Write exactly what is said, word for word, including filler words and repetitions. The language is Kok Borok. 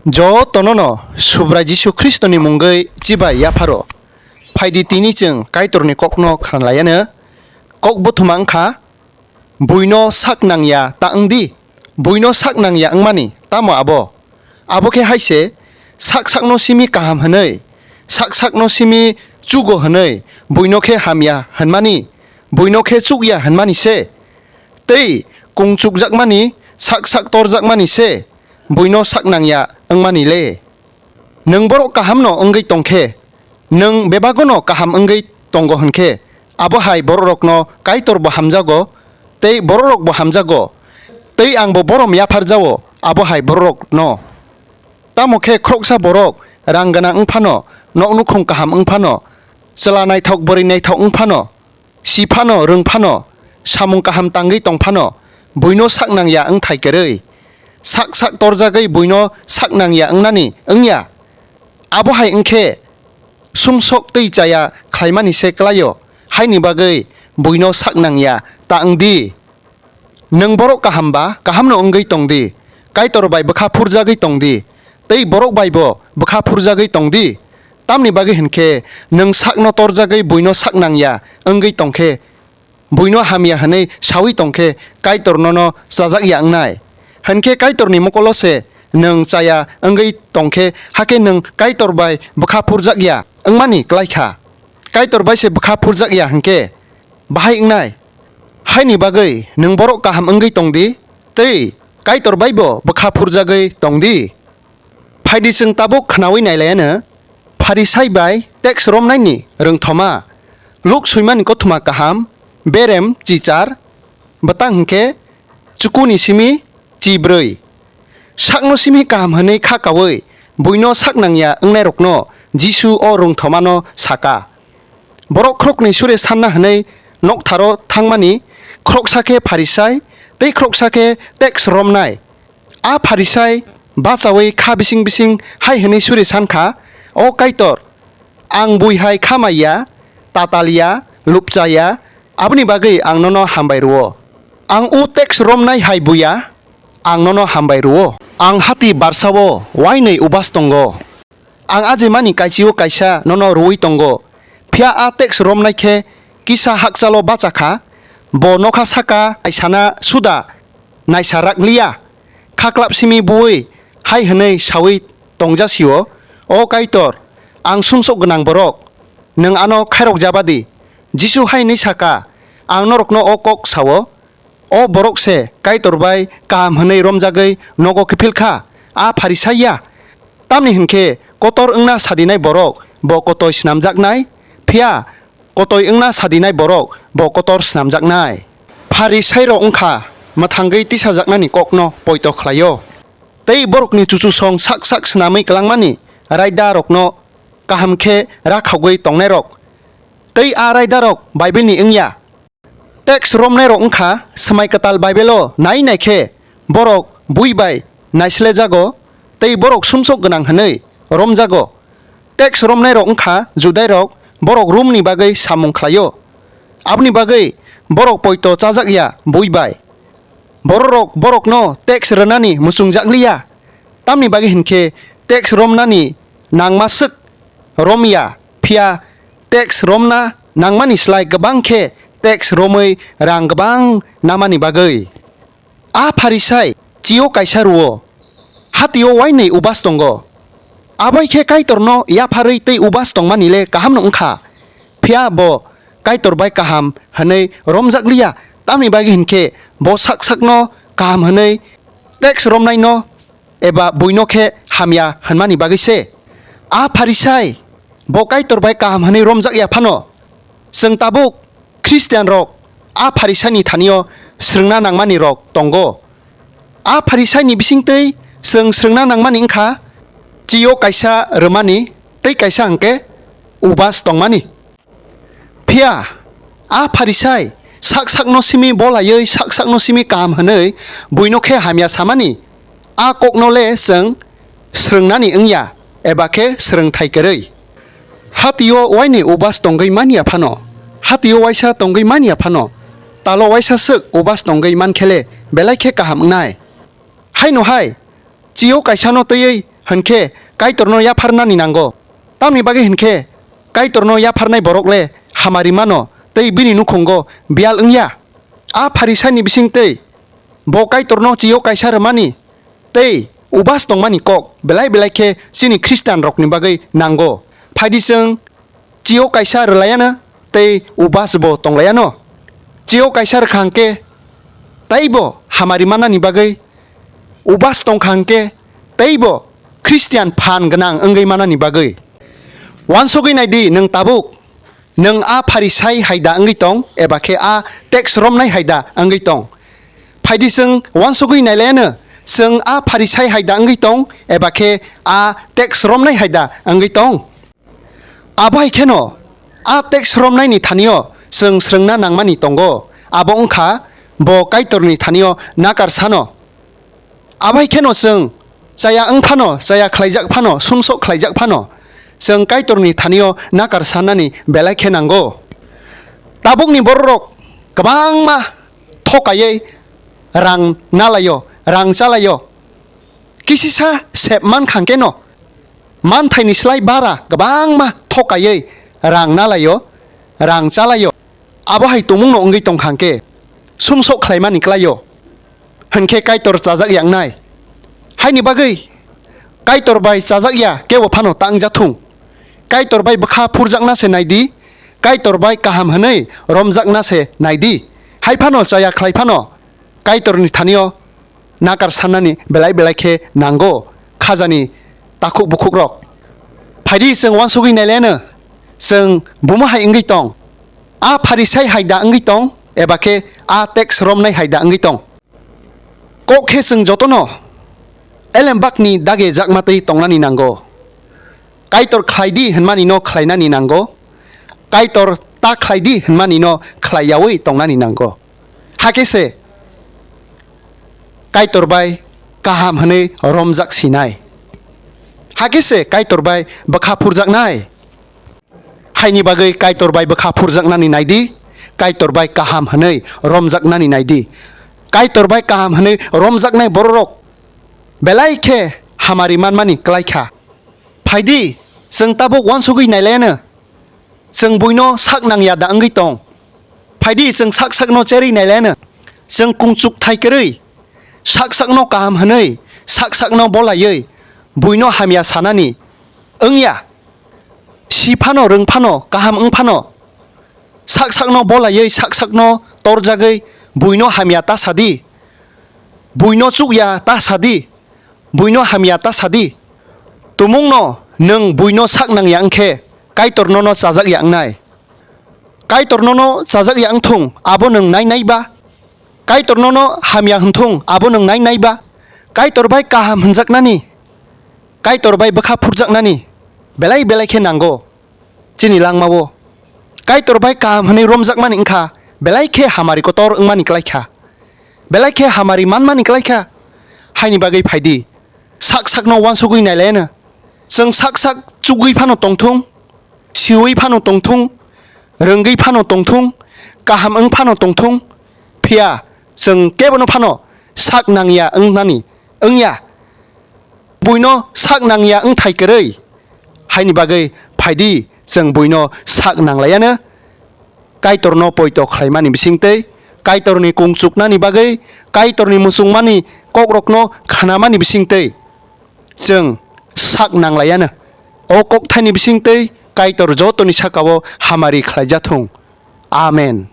Jotono no Subrai Jisu Khristoni mungwi chibai yapharo. Phaidi tini chwng Kaitorni kokno khnalaiano. Kok buthuma wngkha, buino sak nangya ta wng di. Buino sak nangya wngmani tamo abo? Abo khe hai se, sak sakno simi kaham hwnwi, sak sakno simi chugo hwnwi, buino khe hamya hwnmani, buino khe chukya hwnmani se. Tei kung chukjakmani, sak sak torjakmani se buino sak nangya wngmani le. Nwng borok kahamno wngwi tong khe, nwng bebagono kaham wngwi tongo hwn khe, abo hai borokrokno Kaitorbo hamjago, tei borokrokbo hamjago, tei angbo borom yapharjao abo hai borokrokno. Tamo khe khoroksa borok rang gwnang wng phano, nok nukhung kaham wng phano, chwla naithok bwrwi naithok wng phano, si phano, rwng phano, samung kaham tangwi tong phano, buino sak nangya wng thai kwrwi. Sak sak torjagwi buino sak nangya wngnani wngya. Abo hai wng khe, sumsok tei chaya khlaimani se klaio, haini bagwi buino sak nangya ta wng di. Nwng borok kaham ba kahamno wngwi tong di, Kaitor bai bwkha phurjagwi tong di, tei borok bai bo bwkha phurjagwi tong di. Tamni bagwi hwn khe nwng sakno torjagwi buino sak nangya wngwi tong khe, buino hamya hwnwi saui tong khe Kaitor nono chajak ya wngnai. Hwn khe Kaitorni mokolo se nwng chaya wngwi tong khe, hakhe nwng Kaitor bai bwkha phurjak ya wngmani klai kha. Kaitor bai se bwkha phurjak ya hwn khe bahai wngnai. Haini bagwi nwng borok kaham wngwi tong di, tei Kaitor bai bo bwkha phurjagwi tong di. Phaidi chwng tabuk khnaui nailaiano Pharisai bai teks romnaini rwngthoma. Luk swimani kothoma kaham, berem chichar, bwtang hwnkhe chukuni simi chibrwi. Sakno simi kaham hwnwi kha kaui buino sak nangya wngnairokno Jisu o rwngthomano saka. Borok khoroknwi suri sanna hwnwi noktharo thangmani, khoroksa khe Pharisai tei khoroksa khe teks romnai. A Pharisai bachaui kha bising bising hai hwnwi suri san kha, "O Kaitor, ang bui hai kha mai ya, tatal ya, lupcha ya, aboni bagwi ang nono hambai rw-o. Ang o teks romnai hai bui ya, ang nono hambai rw-o. Ang hati barsa-o uainwi ubas tongo." Ang ajimani kaichio kaisa nono rwui tongo, phiya a teks romnai khe kisa hakchalo bacha kha, bo nokha saka aisana suda naisa rak liya. Khaklap simi buui hai hwnwi saui tongjasio, "O Kaitor, ang sumsok gwnang borok, nwng ano khairok jaba di." Jisu hai hwnwi saka, "Ang norokno o kok sao, o borok se Kaitor bai kaham hwnwi romjagwi nogo kiphil kha, a Pharisai ya. Tamni hwn khe kotor wngna sadinai borok bo kotoi snamjaknai, phiya kotoi wngna sadinai borok bo kotor snamjaknai." Pharisairok wng kha mwthangwi tisajaknani kokno poito khlaio, tei borokni chuchusong sak sak snamwi kwlangmani raidarokno kaham khe rakhogwi tongnairok, tei a raidarok Bible ni wng ya. Teks romnairok wng kha Swmai Kwtal Bible-o nai nai khe borok bui bai naislejago tei borok sumsok gwnang hwnwi romjago. Teks romnairok wng kha Judairok, borok Romni bagwi samung khlaio, aboni bagwi borok poito chajak ya bui bai. Bororok borokno teks rwnani muchungjak liya, tamni bagwi hwn khe teks romnani nangma swk rom ya, phiya teks romna nangmani slai kwbang khe teks romwi rang kwbang namani bagwi. A Pharisai chio kaisa rw-o, hatio uainwi ubas tongo. Abo hai khe Kaitorno yapharwi tei ubas tongmani le kahamno wng kha, phiya bo Kaitor bai kaham hwnwi romjak liya, tamni bagwi hwn khe bo sak sakno kaham hwnwi teks romnaino eba buino khe hamya hwnmani bagwi se. A Pharisai bo Kaitor bai kaham hwnwi romjak ya phano, chwng tabuk Khristianrok a Pharisaini thanio swrwngna nangmanirok tongo. A Pharisaini bisingtwi chwng swrwngna nangmani wng kha, chio kaisa rwmani tei kaisa hwn khe ubas tongmani. Phiya a Pharisai sak sakno simi bolaiwi sak sakno simi kaham hwnwi buino khe hamya samani, a kokno le chwng swrwngnani wng ya, eba khe swrwngthai kwrwi. Hatio uaini ubas tongwi man ya phano, hatio uaisa tongwi man ya phano, talo uaisa swk ubas tongwi man khe le belai khe kaham wngnai. Haino hai, chio kaisano twiwi hwn khe Kaitorno yapharnani nango. Tamni bagwi hwn khe Kaitorno yapharnai borok le hamari mano tei bini nukhungo biyal wng ya. A Pharisaini bising tei bo Kaitorno chio kaisa rwmani tei ubas tongmani kok belai belai khe chini Khristianrokni bagwi nango. Phaidi chwng chio kaisa rwlaiano tei ubas bo tonglaiyano. Chio kaisa rwkha hwnkhe teibo hamari mannani bagwi, ubas tongkha hwnkhe teibo Khristian phan gwnang wngwi mannani bagwi. Uansugwi nai di, nwng tabuk nwng a Pharisai hai da wngwi tong, eba khe a teks romnai hai da wngwi tong? Phaidi chwng uansugwi nailaiyano, chwng a Pharisai hai da wngwi tong, eba khe a teks romnai hai da wngwi tong? Abo hai kheno a teks romnaini thanio chwng swrwngna nangmani tongo, abo wng kha bo Kaitorni thanio nakar sano. Abo hai kheno chwng chaya wng phano, chaya khlaijak phano, sumsok khlaijak phano, chwng Kaitorni thanio nakar sanani belai khe nango. Tabukni bororok kwbangma thokaiwi rang nalaio, rang chalaio. Kisisa sep man kha hwnkhe no, manthaini slai bara kwbangma thokaiwi rang nalaio, rang chalaio. Abo hai tongmungno wngwi tong kha hwnkhe, sumsok khlaimani klaio, hwnkhe Kaitor chajak ya wngnai. Haini bagwi Kaitor bai chajak ya kebo phano ta wngjathung. Kaitor bai bwkha phurjakna se nai di, Kaitor bai kaham hwnwi romjakna se nai di. Hai phano chaya khlai phano Kaitorni thanio nakar sannani belai belai khe nango khajani takhuk bukhukrok. Phaidi chwng uansugwi nailaiyano, chwng bumo hai wngwi tong, a Pharisai hai da wngwi tong, eba khe a teks romnai hai da wngwi tong? Kok khe chwng jotono elembakni dage jakmatwi tongnani nango. Kaitor khlai di hwnmani no khlainani nango, Kaitor ta khlai di hwnmani no khlai yaui tongnani nango. Hakhe se Kaitor bai kaham hwnwi romjak sinai. Hakhe se Kaitor bai bwkha phurjaknai. Haini bagwi Kaitor bai bwkha phurjaknani nai di, Kaitor bai kaham hwnwi romjaknani nai di. Kaitor bai kaham hwnwi romjaknai bororok belai khe hamari manmani klai kha. Phaidi, chwng tabuk uansugwi nailaiyano, chwng buino sak nangya da wngwi tong? Phaidi, chwng sak sakno cherwi nailaiyano, chwng kungchuk thai kwrwi, sak sakno kaham hwnwi, sak sakno bolaiwi, buino hamya sanani wngya. Si phano, rwng phano, kaham wng phano, sak sakno bolaiwi, sak sakno torjagwi, buino hamya ta sa di, buino chukya ta sa di, buino hamya ta sa di. Tumungno nwng buino sak nangya wng khe, Kaitor nono chajak ya wngnai. Kaitor nono chajak ya wng thung, abo nwng nai nai ba? Kaitor nono hamya hwn thung, abo nwng nai nai ba? Kaitor bai kaham hwnjaknani, Kaitor bai bwkha phurjaknani belai belai khe nango. Chini langmao Kaitor bai kaham hwnwi romjakmani wngkha, belai khe hamari kotor wngmani klai kha, belai khe hamari manmani klai kha. Haini bagwi phaidi, sak sakno uansugwi nailaiyano. Chwng sak sak chugwi phano tongthung, siwi phano tongthung, rwngwi phano tongthung, kaham wng phano tongthung, phiya chwng kebono phano sak nangya wngnani wngya. Buino sak nangya wngthai kwrwi, haini bagwi phaidi chwng buino sak nanglaiyano. Kaitorno poito khlaimani bisingtwi, Kaitorni kung chuknani bagwi, Kaitorni muchungmani kokrokno khnamani bisingtwi chwng sak nanglaiyano. O kokthaini bisingtwi Kaitor jotoni sakao hamari khlaijathung. Amen.